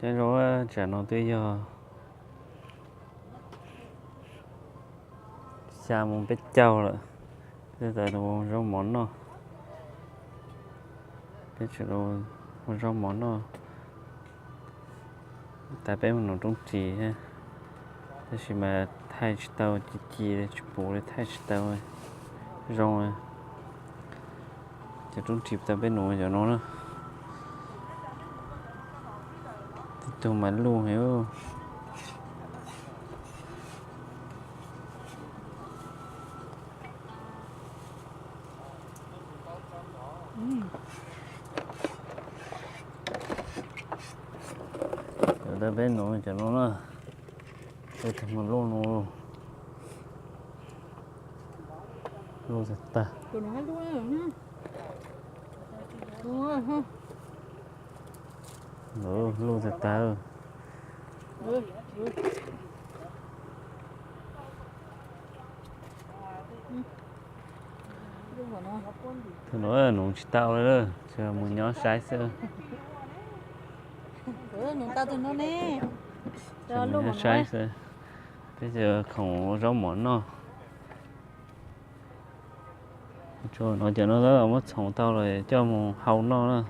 Cov zaub tsam no twb yog xya mus peb caug lawm, peb tawm los ua zaub mov noj. Peb tseem ua zaub mov noj tas peb mus nuv roob ris thiab, tab sis mas thaij tsis tau, ci ci tsis pum li, thaij tsis tau zoo. Cov roob ris tau peb nuv cov no na, tib tug mas luj heev. Cov tau peb nuv cov no na, peb tug mas luj no, luj tag tag. Luj tag tag. Tus nuav nuv tsis tau li, tsuas mus nyob saib xwb. Nyob saib xwb, peb tsuas khoom ua zaub mov noj. Tsuas nuv cov no muab txhoov tau lawm coj mus hau noj na.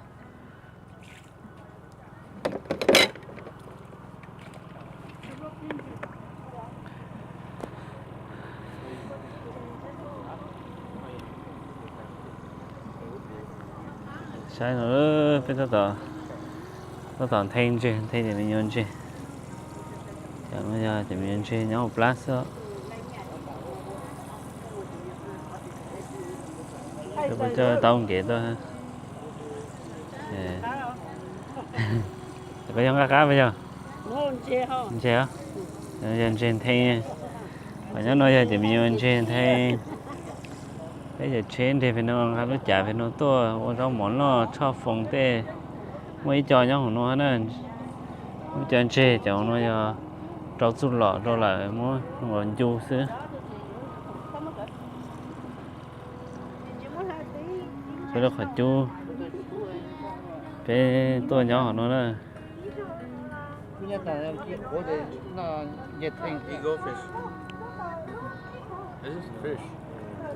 Saib no, peb tab tom nthe ntseg, nthe cov me nyuam ntseg. Cov no yog cov me nyuam ntseg nyob hauv plab xwb. Peb puas coj tau nkev tuaj. Koj yog nqaj qab puas yog? Ntseg, yog ntseg nthe. Qhov nyob no yog cov me nyuam ntseg nthe. Peb cov tsheb nreg pem no, nqa lub cav pem no tuaj ua zaub mov noj tshoj foos tej. Muaj ib co nyob hauv no na, muaj ib co ntseg, cov no yog rau txuj lom rau lawm muab ua ncu xwb. Peb lub qhov cub, peb tuaj nyob hauv no na.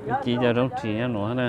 Ib ci cov roob ris nyob nuav na.